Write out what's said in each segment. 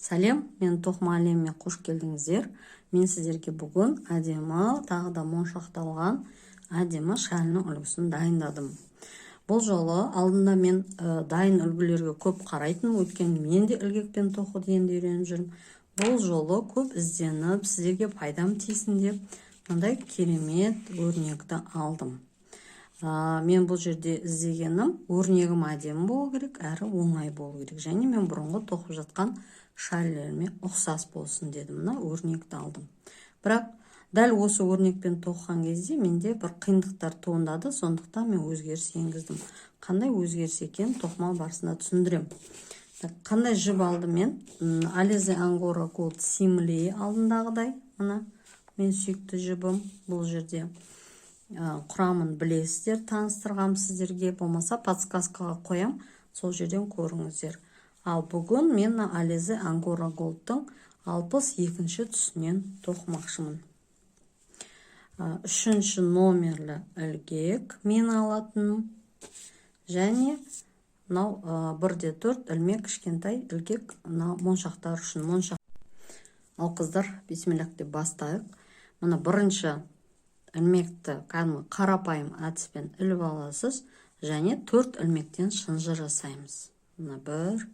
Сәлем, мен тоқыма әлеміне қош келдіңіздер. Мен сіздерге бүгін әдемі, тағы да моншақталған әдемі шәлінің үлгісін дайындадым. Бұл жолы алдында мен дайын үлгілерге көп қарайтынмын, өйткені мен де ілгекпен тоқуды енді үйреніп жүрмін. Бұл жолы көп ізденіп, сіздерге пайдам тисін деп мындай керемет өрнекті алдым. Мен бұл жерде іздегенім өрнегім әдемі болу керек, әрі оңай болу керек. Және мен бұрынғы тоқып жатқан шәлілеріме ұқсас болсын дедім. Мына өрнекті алдым. Бірақ дәл осы өрнекпен тоқыған кезде менде бір қиындықтар туындады, сондықтан мен өзгеріс енгіздім. Қандай өзгеріс екенін тоқыма барысында түсіндіремін. Қандай жіп алдым мен? Alize Angora Gold Simli алдындағыдай, мына мен сүйікті жібім бұл жерде. Құрамын білесіздер, таныстырғам сіздерге, болмаса подсказкаға қоям, сол жерден көріңіздер. Ал бүгін мен Alize Angora Gold'тың 62-ші түсінен тоқымақшымын. 3-ші номерлі ілгек мен алатыным және мынау 1,4 ілмек кішкентай ілгек, мына моншақтар үшін моншақ. Ал қыздар, бисмиллах деп бастайық. Мына бірінші ілмекті кәдімгі қарапайым әдіспен іліп аласыз және 4 ілмектен шынжыр жасаймыз. Мына 1,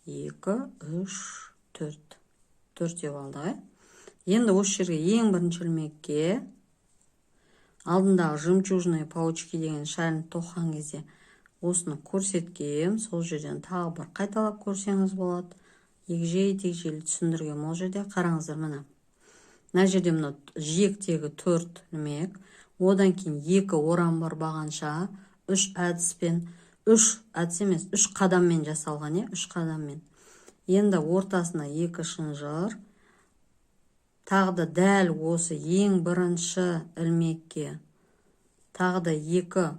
2, 3, 4. Төртеу алдық, ә? Енді осы жерге ең бірінші ілмекке алдындағы жемчужные паучки деген шәлін тоқыған кезде осыны көрсеткем, сол жерден тағы бір қайталап көрсеңіз болады. Егжей тегжейлі түсіндіргем ол жерде. Қараңыздар, міне. Мына жерде мына жиектегі 4 ілмек, одан кейін 2 орам бар бағанша, 3 әдіспен, 3 әдіс емес, 3 қадаммен жасалған, 3 қадаммен. Енді ортасына 2 шынжыр, тағы да дәл осы ең бірінші ілмекке тағы да 2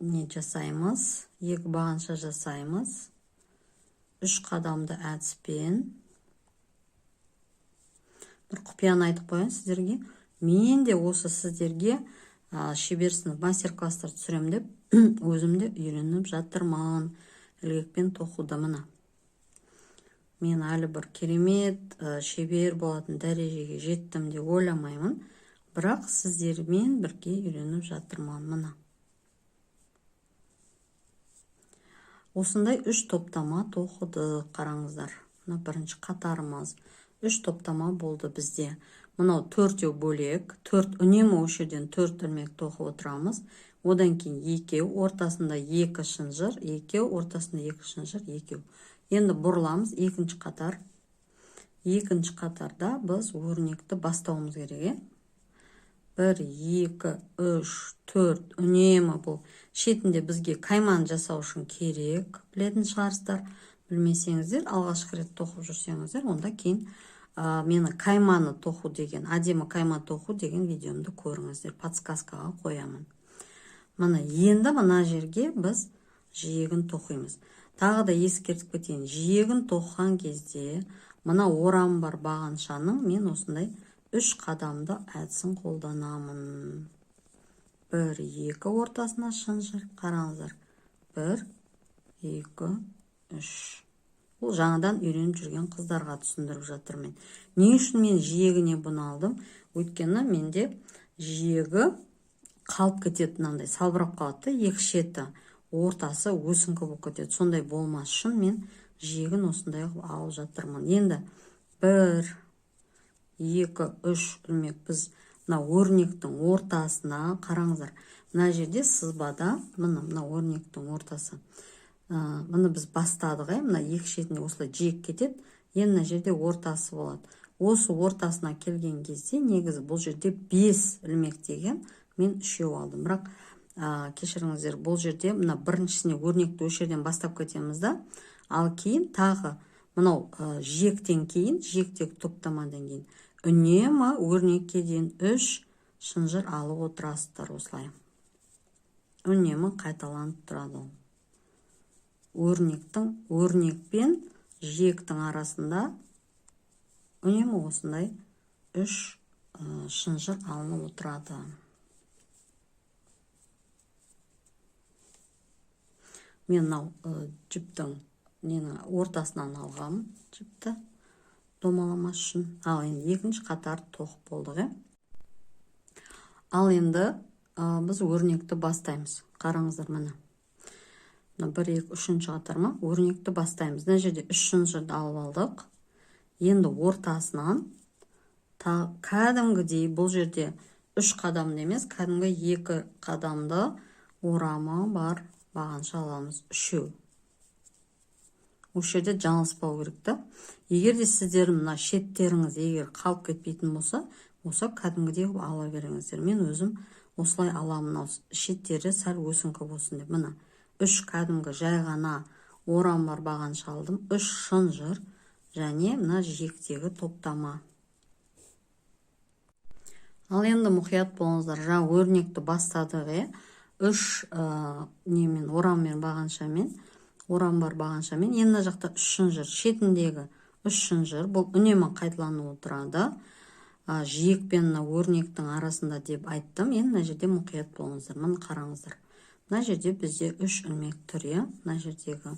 не жасаймыз, 2 бағанша жасаймыз, 3 қадамды әдіспен. Бір құпияны айтып қояйын сіздерге. Мен де осы сіздерге шебер сынып мастер-класстар түсірем деп өзім де үйреніп жатырмын ілгекпен тоқуды. Мына мен әлі бір керемет шебер болатын дәрежеге жеттім деп ойламаймын, бірақ сіздермен бірге үйреніп жатырмын. Мына осындай 3 топтама тоқыдық, қараңыздар. Мына бірінші қатарымыз 3 топтама болды бізде. Мынау төртеу бөлек, 4 үнемі осы жерден 4 ілмек тоқып отырамыз. Одан кейін екеу, ортасында 2 шынжыр, екеу, ортасында 2 шынжыр, екеу. Енді бұрыламыз, екінші қатар. Екінші қатарда біз өрнекті бастауымыз керек, 1, 2, 3, 4 үнемі бұл шетінде бізге кайман жасау үшін керек, білетін шығарсыздар. Білмесеңіздер, алғашқы рет тоқып жүрсеңіздер, онда кейін мені кайманы тоқу деген, әдемі кайма тоқу деген видеомды көріңіздер, подсказкаға қоямын. Міне, енді мына жерге біз жиегін тоқимыз. Тағы да ескертіп кетейін, жиегін тоқыған кезде мына орам бар бағаншаның мен осындай 3 қадамды әдісін қолданамын. 1, 2 ортасына шынжыр, қараңыздар. 1, 2, 3. Бұл жаңадан үйреніп жүрген қыздарға түсіндіріп жатырмын. Не үшін мен жиегіне бұны алдым? Өйткені менде жиегі қалып кетеді, мынандай салбырап қалады да, екі шеті, ортасы өсіңкі болып кетеді. Сондай болмас үшін мен жиегін осындай қылып алып жатырмын. Енді 1, 2, 3 ілмек біз мына өрнектің ортасына, қараңыздар, мына жерде сызбада, мына мына өрнектің ортасы. Міне біз бастадық, мына екі шетінде осылай жиек кетеді. Енді мына жерде ортасы болады. Осы ортасына келген кезде негізі бұл жерде 5 ілмек деген, мен 3 алдым. Бірақ кешіріңіздер, бұл жерде мына біріншісіне өрнекті осы жерден бастап кетеміз да, ал кейін тағы мынау жиектен кейін, жиектегі топтамадан кейін үнемі өрнекке дейін 3 шынжыр алып отырасыздар осылай. Үнемі қайталанып тұрады ол. Өрнек пен жиектің арасында үнемі осындай 3 шынжыр алынып отырады. Мен мынау жіптің ненің ортасынан алғам жіпті домаламас үшін. Ал енді екінші қатар тоқып болдық, иә. Ал енді біз өрнекті бастаймыз. Қараңыздар, міне. Мына 1, 2, 3-ші қатар ма? Өрнекті бастаймыз. Мына жерде 3 шынжырды алып алдық. Енді ортасынан кәдімгідей бұл жерде 3 қадамды емес, кәдімгі 2 қадамды орамы бар бағанша аламыз. Үшеу. Осы жерде жаңылыспау керек та. Егер де сіздердің мына шеттеріңіз егер қалып кетпейтін болса, осы кәдімгідей қылып ала беріңіздер. Мен өзім осылай аламын, мынау шеттері сәл өсіңкі болсын деп. Міне, 3 кәдімгі жай ғана орам бар бағанша алдым, 3 шынжыр және мына жиектегі топтама. Ал енді мұқият болыңыздар. Жаңа өрнекті бастадық, иә. 3 немен, ораммен, бағаншамен, орам бар бағаншамен. Енді мына жақта 3 шынжыр, шетіндегі 3 шынжыр, бұл үнемі қайталанып отырады. Жиек пен мына өрнектің арасында деп айттым. Енді мына жерде мұқият болыңыздар. Міне қараңыздар. Мына жерде бізде 3 ілмек тұр, иә. Мына жердегі,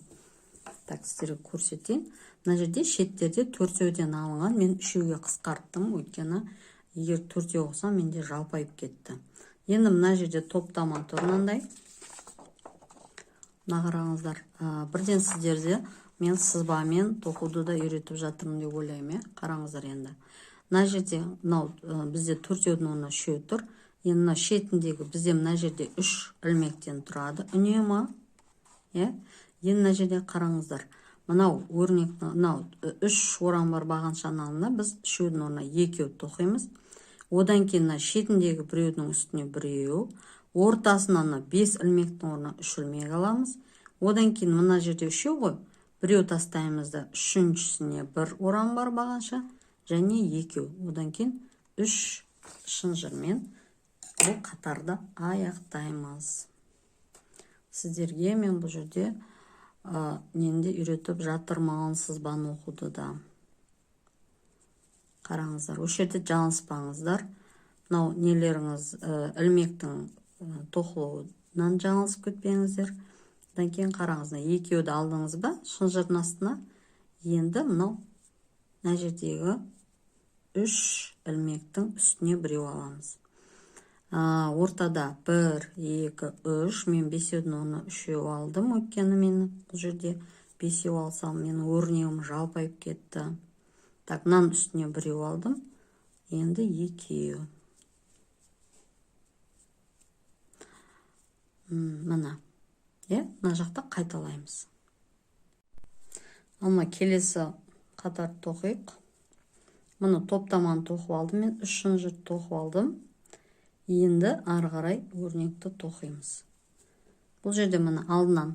так, сіздерге көрсетейін. Мына жерде шеттерде төртеуден алынған, мен үшеуге қысқарттым, өйткені егер төртеу қылсам, менде жалпайып кетті. Енді мына жерде топтама тұр мынандай. Мына қараңыздар, бірден сіздерде мен сызбамен тоқуды да үйретіп жатырмын деп ойлаймын, иә. Қараңыздар енді. Мына жерде мынау бізде төртеудің орнына үшеу тұр. Енді мына шетіндегі бізде мына жерде 3 ілмектен тұрады үнемі, иә. Енді мына жерде қараңыздар, мынау өрнек, мынау 3 орам бар бағаншаның алдына біз үшеудің орнына екеу тоқимыз. Одан кейін мына шетіндегі біреудің үстіне біреу, ортасынан мына 5 ілмектің орнына 3 ілмек аламыз. Одан кейін мына жерде үшеу ғой, біреу тастаймыз да үшіншісіне бір орам бар бағанша және екеу. Одан кейін 3 шынжырмен бұл қатарды аяқтаймыз. Сіздерге мен бұл жерде нені де үйретіп жатырмын, сызбаны оқуды да. Қараңыздар, осы жерде жаңылыспаңыздар. Мынау нелеріңіз, ілмектің тоқылуынан жаңылысып кетпеңіздер. Одан кейін қараңыз, мына екеуді алдыңыз ба шынжырдың астына. Енді мынау мына жердегі 3 ілмектің үстіне біреу аламыз. Ортада 1, 2, 3, мен бесеудің орнына үшеу алдым, өйткені мен бұл жерде бесеу алсам, менің өрнегім жалпайып кетті. Так, мынаның үстіне біреу алдым, енді екеу. Мына, иә, мына жақта қайталаймыз. Ал мына келесі қатар тоқиық. Мұны топтаманы тоқып алдым мен, 3 шынжыр тоқып алдым. Енді ары қарай өрнекті тоқимыз. Бұл жерде міне алдынан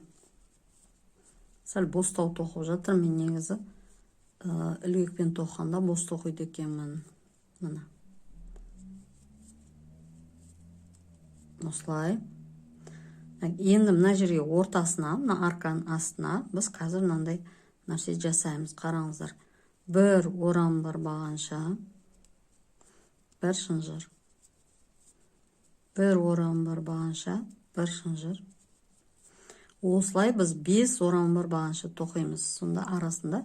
сәл бостау тоқып жатыр. Мен негізі ілгекпен тоқығанда бос тоқиды екенмін. Міне. Осылай. Енді мына жерге ортасына, мына арканың астына біз қазір мынандай нәрсе жасаймыз. Қараңыздар. Бір орам бар бағанша, бір шынжыр. Бір орам бар бағанша, бір шынжыр. Осылай біз 5 орам бар бағанша тоқимыз. Сонда арасында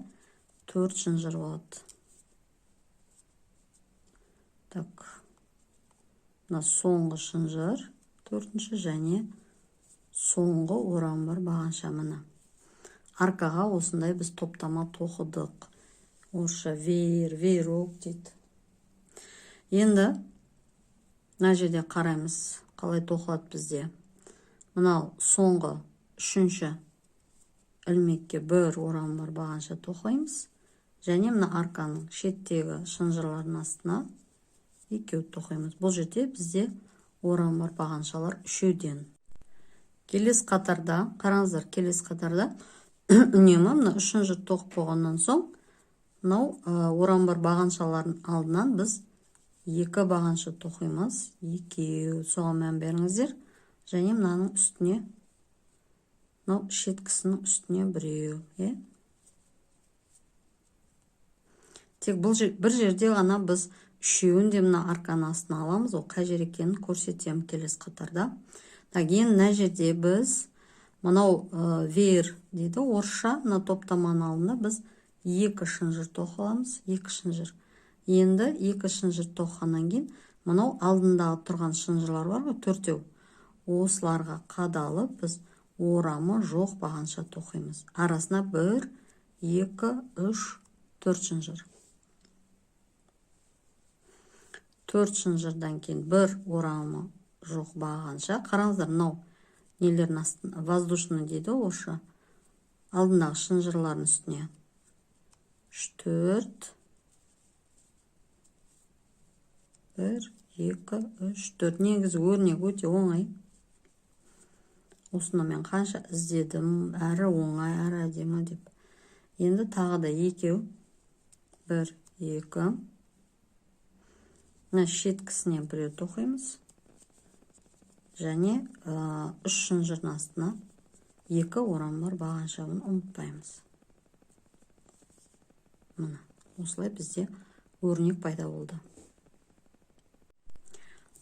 4 шынжыр болады. Так. Мына соңғы шынжыр, 4-ші және соңғы орам бар бағанша міне. Аркаға осындай біз топтама тоқыдық. Орысша веер, веерок дейді. Енді мына жерде қараймыз, қалай тоқылады бізде. Мынау соңғы 3-ші ілмекке бір орам бар бағанша тоқимыз. Және мына арканың шеттегі шынжырлардың астына екеу тоқимыз. Бұл жерде бізде орам бар бағаншалар үшеуден. Келесі қатарда, қараңыздар, келесі қатарда үнемі мына үш шынжыр тоқып болғаннан соң мынау орам бар бағаншалардың алдынан біз 2 бағанша тоқимыз, екеу, соған мән беріңіздер. Және мынаның үстіне, мынау шеткісінің үстіне біреу, иә. Тек бұл бір жерде ғана біз үшеуін де мына арканың астына аламыз. Ол қай жер екенін көрсетемін келесі қатарда. Так, енді мына жерде біз Мынау веер дейді орысша. Мына топтаманың алдында біз 2 шынжыр тоқып аламыз, 2 шынжыр. Енді 2 шынжыр тоқығаннан кейін мынау алдындағы тұрған шынжырлар бар ғой, 4-еу. Осыларға қадалып біз орамы жоқ бағанша тоқимыз. Арасына 1, 2, 3, 4 шынжыр. 4 шынжырдан кейін бір орамы жоқ бағанша. Қараңыздар, мынау нелердің астына, воздушный дейді орысша, алдындағы шынжырлардың үстіне 3, 4, 1, 2, 3, 4. Негізі өрнек өте оңай. Осыны мен қанша іздедім, әрі оңай, әрі әдемі деп. Енді тағы да екеу, 1, 2. Мына шеткісіне біреу тоқимыз. Және 3 шынжырдың астына 2 орам бар бағанша, бұны ұмытпаймыз. Мына осылай бізде өрнек пайда болды.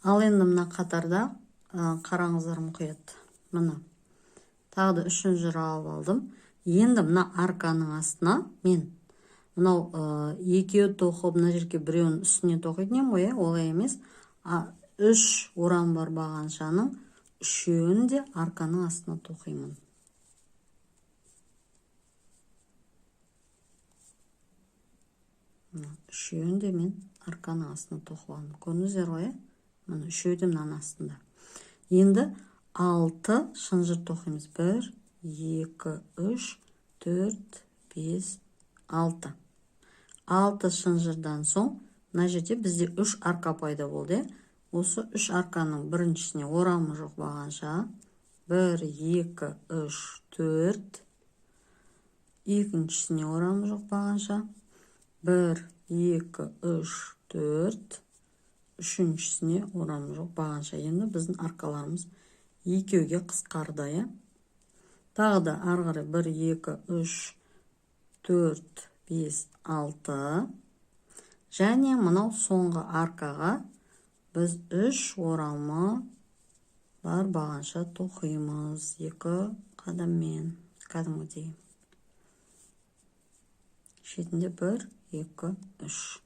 Ал енді мына қатарда қараңыздар мұқият. Мына тағы да 3 шынжыр алып алдым. Енді мына арканың астына мен мынау екеу тоқып, мына жерге біреуінің үстіне тоқитын едім ғой, олай емес. 3 орам бар бағаншаның үшеуін де арканың астына тоқимын. Мына үшеуін де мен арканың астына тоқып алдым. Көрдіңіздер ғой, Мына үшеуі де мынаның астында. Енді 6 шынжыр тоқимыз. 1, 2, 3, 4, 5, 6. 6 шынжырдан соң мына жерде бізде 3 арка пайда болды. Осы 3 арканың біріншісіне орамы жоқ бағанша. 1, 2, 3, 4. Екіншісіне орамы жоқ бағанша. 1, 2, 3, 4. Үшіншісіне орамы жоқ бағанша. Енді біздің аркаларымыз екеуге қысқарды, иә? Тағы да ары қарай 1, 2, 3, 4, 5, 6. Және мынау соңғы аркаға біз 3 орамы бар бағанша тоқимыз. 2 қадаммен кәдімгідей. Шетінде 1, 2, 3.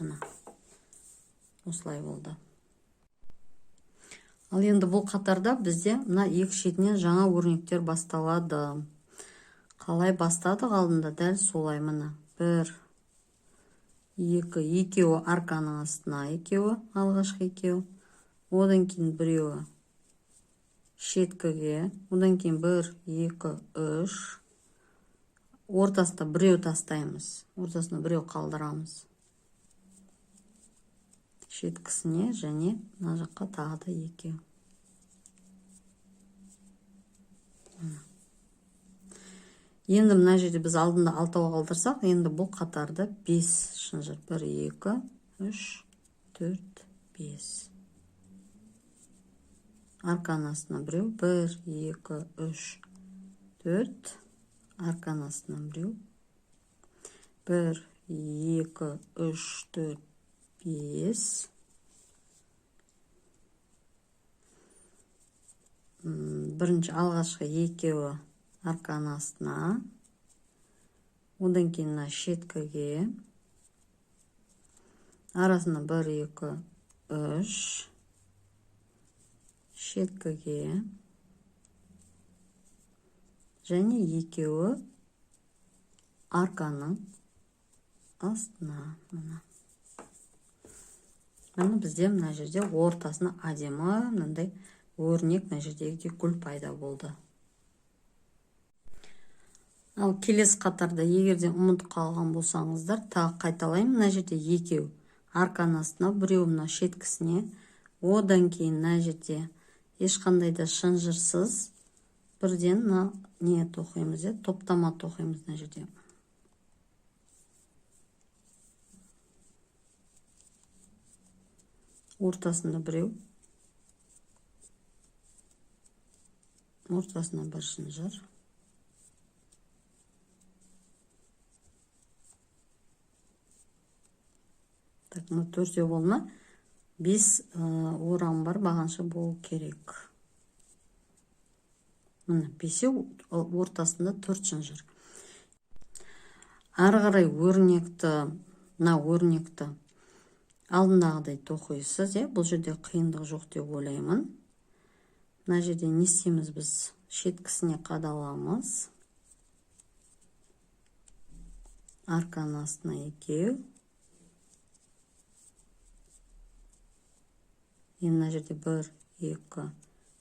Мына осылай болды. Ал енді бұл қатарда бізде мына екі шетінен жаңа өрнектер басталады. Қалай бастадық алдында, дәл солай. Мына 1, 2, екеуі арканың астына, екеуі алғашқы екеуі, одан кейін біреуі шеткіге, одан кейін 1, 2, 3, ортасында біреу тастаймыз, ортасында біреу қалдырамыз. Шеткісіне және мына жаққа тағы да екеу. Енді мына жерде біз алдында 6 қалдырсақ, енді бұл қатарда 5 шынжыр. 1, 2, 3, 4, 5. Арканың астына біреу. 1, 2, 3, 4. Арканың астына біреу. 1, 2, 3, 4, 5. Бірінші алғашқы екеуі арканың астына, одан кейін мына шеткіге, арасына 1, 2, 3, шеткіге және екеуі арканың астына. Мына. Міне бізде мына жерде ортасына әдемі мынандай өрнек, мына жердегідей гүл пайда болды. Ал келесі қатарда егер де ұмытып қалған болсаңыздар, тағы қайталаймын. Мына жерде екеу арканың астына, біреу мына шеткісіне, одан кейін мына жерде ешқандай да шынжырсыз бірден мына не тоқимыз, топтама тоқимыз мына жерде. Ортасында біреу, ортасына бір шынжыр. Так, мына төртеу болма, 5 орам бар бағанша болу керек. Міне, 5, ортасында 4 шынжыр. Ары қарай өрнекті, мына өрнекті алдындағыдай тоқисыз, иә, бұл жерде қиындық жоқ деп ойлаймын. Мына жерде не істейміз біз? Шеткісіне қадаламыз. Арканың астына 2. Енді мына жерде 1, 2,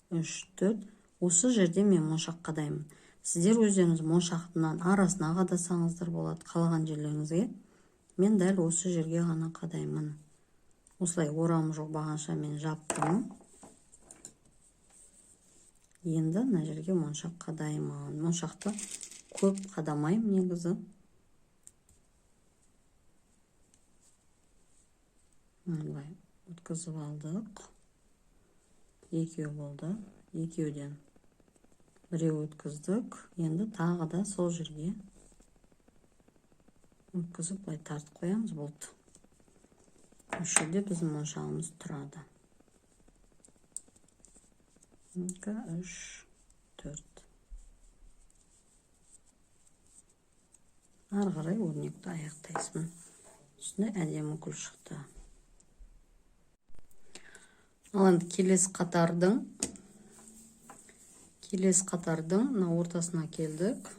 3, 4. Осы жерде мен моншақ қадаймын. Сіздер өздеріңіз моншақтың арасына қадасаңыздар болады, қалаған жерлеріңізге. Мен дәл осы жерге ғана қадаймын. Осылай орамы жоқ бағанша мен жаптым. Енді мына жерге моншақ қадаймын. Моншақты көп қадамаймын негізі. Былай өткізіп алдық. 2 болды. 2-ден біреу өткіздік. Енді тағы да сол жерге өткізіп былай тартып қоямыз, болды. Осы жерде біздің моншағымыз тұрады. 2, 3, 4. Ары қарай өрнекті аяқтайсың. Осындай әдемі гүл шықты. Ал енді келесі қатардың мына ортасына келдік.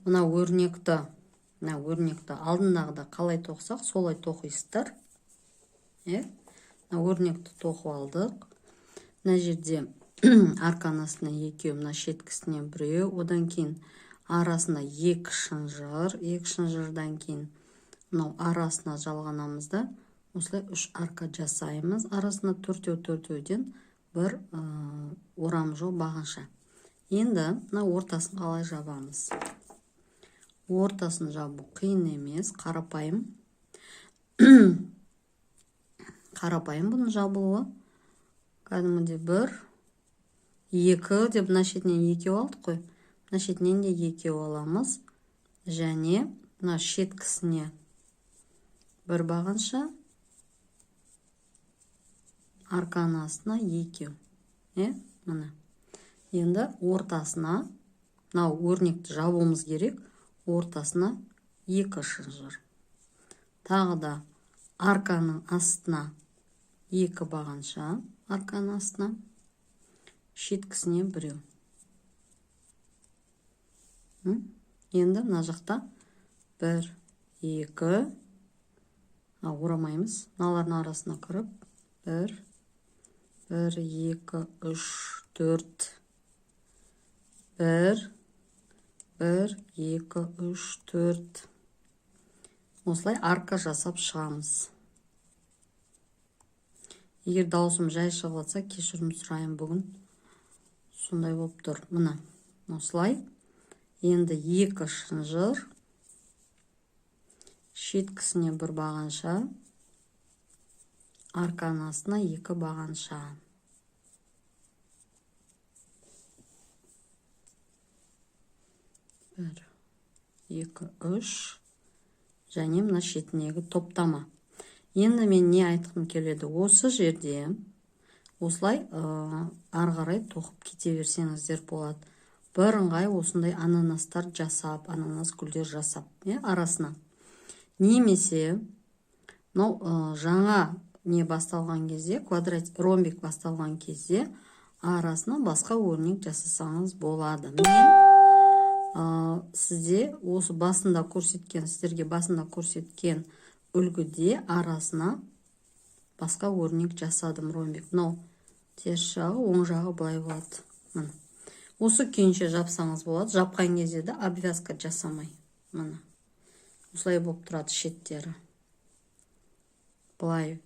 Мына өрнекті алдындағыда қалай тоқсақ, солай тоқисыздар. Мына өрнекті тоқып алдық. Мына жерде арканың астына 2, мына шеткісіне 1, одан кейін арасына 2 шынжыр, 2 шынжырдан кейін мынау арасына жалғанамыз да, осылай 3 арка жасаймыз. Арасына төртеу-төртеуден бір орам жоқ бағанша. Енді мына ортасын қалай жабамыз? Ортасын жабу қиын емес, қарапайым. Қарапайым бұның жабылуы. Кәдімгідей 1, 2 деп мына шетінен 2 алдық қой. Мына шетінен де 2 аламыз. Және мына шеткісіне бір бағанша, арканың астына 2. Міне. Енді ортасына, мынау өрнекті жабуымыз керек, ортасына 2 шынжыр. Тағы да арканың астына 2 бағанша, арканың астына, шеткісіне 1. Енді мына жақта 1, 2, орамаймыз. Мыналардың арасына кіріп, 1, 1, 2, 3, 4, 1, 1, 2, 3, 4. Осылай арка жасап шығамыз. Егер дауысым жай шығып жатса, кешірім сұраймын, бүгін сондай болып тұр. Мына осылай. Енді 2 шынжыр, шеткісіне 1 бағанша, арканың астына 2 бағанша. 1, 2, 3 және мына шетіндегі топтама. Енді мен не айтқым келеді? Осы жерде осылай ары қарай тоқып кете берсеңіздер болады. Бірыңғай осындай ананастар жасап, ананас гүлдер жасап, арасына. Немесе мынау жаңа не басталған кезде, квадрат ромбик басталған кезде арасына басқа өрнек жасасаңыз болады. Мен сізде осы басында көрсеткен, сіздерге басында көрсеткен үлгіде арасына басқа өрнек жасадым ромбик. Мынау теріс жағы, оң жағы былай болады. Міне. Осы күйінше жапсаңыз болады. Жапқан кезде де обвязка жасамай. Міне. Осылай болып тұрады шеттері. Былай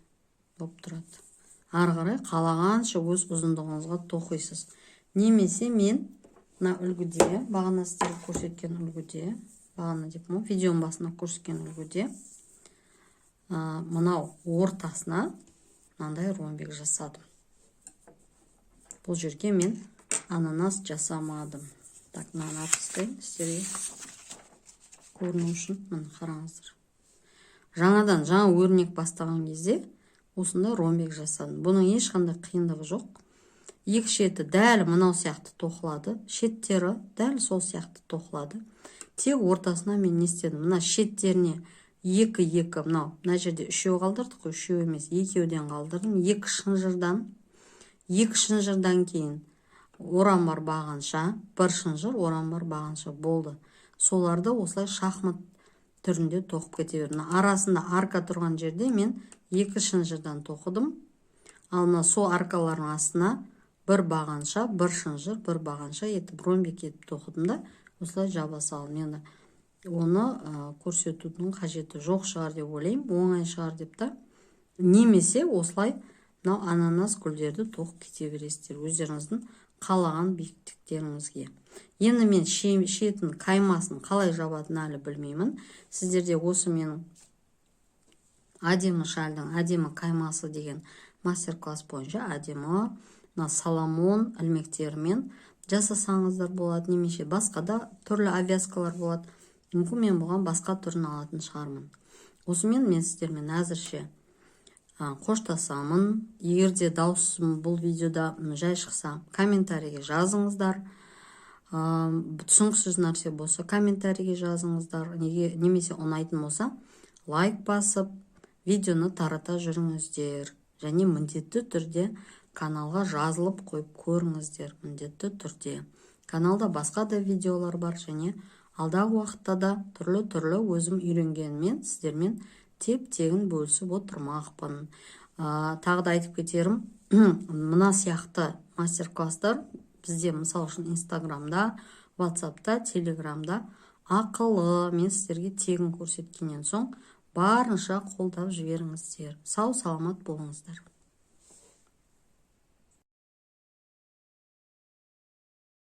болып тұрады. Ары қарай қалағанша өз ұзындығыңызға тоқисыз. Немесе мен мына үлгіде, бағана сіздерге көрсеткен үлгіде, бағана деп, видеоның басында көрсеткен үлгіде, мынау ортасына мынандай ромбик жасадым. Бұл жерге мен ананас жасамадым. Так, мынаны алып тастайын сіздерге көріну үшін. Міне қараңыздар. Жаңадан жаңа өрнек бастаған кезде осындай ромбик жасадым. Бұның ешқандай қиындығы жоқ. Екі шеті дәл мынау сияқты тоқылады, шеттері дәл сол сияқты тоқылады. Тек ортасына мен не істедім? Мына шеттеріне екі екі, мынау мына жерде үшеу қалдырдық қой, үшеу емес, екеуден қалдырдым. Екі шынжырдан, екі шынжырдан кейін орам бар бағанша, бір шынжыр, орам бар бағанша болды. Соларды осылай шахмат түрінде тоқып кете бердім. Арасында арка тұрған жерде мен екі шынжырдан тоқыдым. Ал мына сол аркалардың астына бір бағанша, бір шынжыр, бір бағанша етіп, ромбик етіп тоқыдым да, осылай жаба салдым. Енді оны көрсетудің қажеті жоқ шығар деп ойлаймын, оңай шығар деп та. Немесе осылай мынау ананас гүлдерді тоқып кете бересіздер өздеріңіздің қалаған биіктіктеріңізге. Енді мен шетін, каймасын қалай жабатынын әлі білмеймін. Сіздерде осы менің «Әдемі шальдың әдемі каймасы» деген мастер класс бойынша әдемі мына соломон ілмектерімен жасасаңыздар болады немесе басқа да түрлі обвязкалар болады. Мүмкін, мен бұған басқа түрін алатын шығармын. Осымен мен сіздермен әзірше қоштасамын. Егер де дауысым бұл видеода жай шықса, комментарийге жазыңыздар. Түсініксіз нәрсе болса, комментарийге жазыңыздар. Неге немесе ұнайтын болса, лайк басып, видеоны тарата жүріңіздер және міндетті түрде каналға жазылып қойып көріңіздер. Міндетті түрде каналда басқа да видеолар бар және алдағы уақытта да түрлі-түрлі өзім үйренгенмен сіздермен теп-тегін бөлісіп отырмақпын. Тағы да айтып кетерім, мына сияқты мастер класстар бізде, мысалы үшін, Инстаграмда, Ватсапта, Телеграмда ақылы. Мен сіздерге тегін көрсеткеннен соң, барынша қолдап жіберіңіздер. Сау саламат болыңыздар.